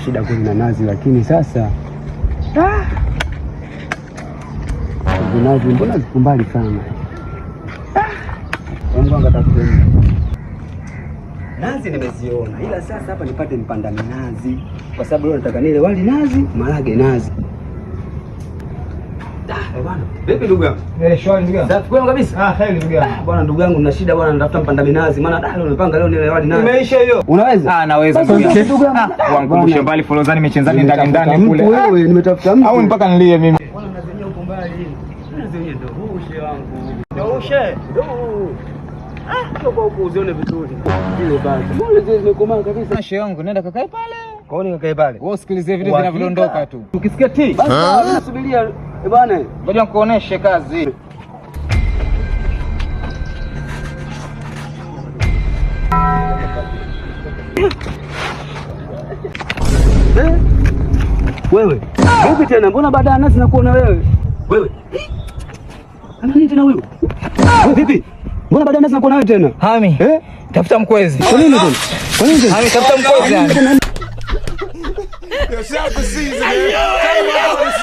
Shida kweli na nazi, lakini sasa hizi nazi mbona ziko mbali sana? Mungu angatafute nazi nimeziona, ila sasa hapa nipate mpanda minazi, kwa sababu leo nataka nile wali nazi, marage nazi. Ah, bwana, vipi ndugu yangu? Eh, shwari ndugu yangu. Safi kwema kabisa? Ah, heri ndugu yangu. Ah, bwana ndugu yangu nina shida bwana, natafuta mpanda minazi maana da leo nimepanga leo nile wali nazi. Imeisha hiyo. Unaweza? Ah, naweza Basi ndugu yangu. ndugu yangu. Ah, wankumbushe mbali Forodhani michenzani ndani ndani kule. Wewe nimetafuta mtu. Au mpaka nilie mimi. Bwana nazi yenyewe uko mbali. Nazi yenyewe ndio huu ushe wangu. Ndio ushe. Ndio. Ah, sio kwa huku uzione vizuri. Zile basi. Mbona zile zimekomaa kabisa? Shehe wangu nenda kakae pale. Kwa nini kakae pale? Wewe usikilizie vitu vinavyoondoka tu. Ukisikia ti, Basi sawa, subiria. Eh bwana. ngoja nikuoneshe kazi. Eh? Wewe. Vipi tena? Mbona baada ya nazi nakuona wewe? Wewe. Ana nini tena huyu? Wewe vipi? Mbona baada ya nazi nakuona wewe tena? Hami, Eh? tafuta mkwezi. Kwa nini tena? Kwa nini tena? Hami, tafuta mkwezi. Hami. Yo, shout out to Caesar, man.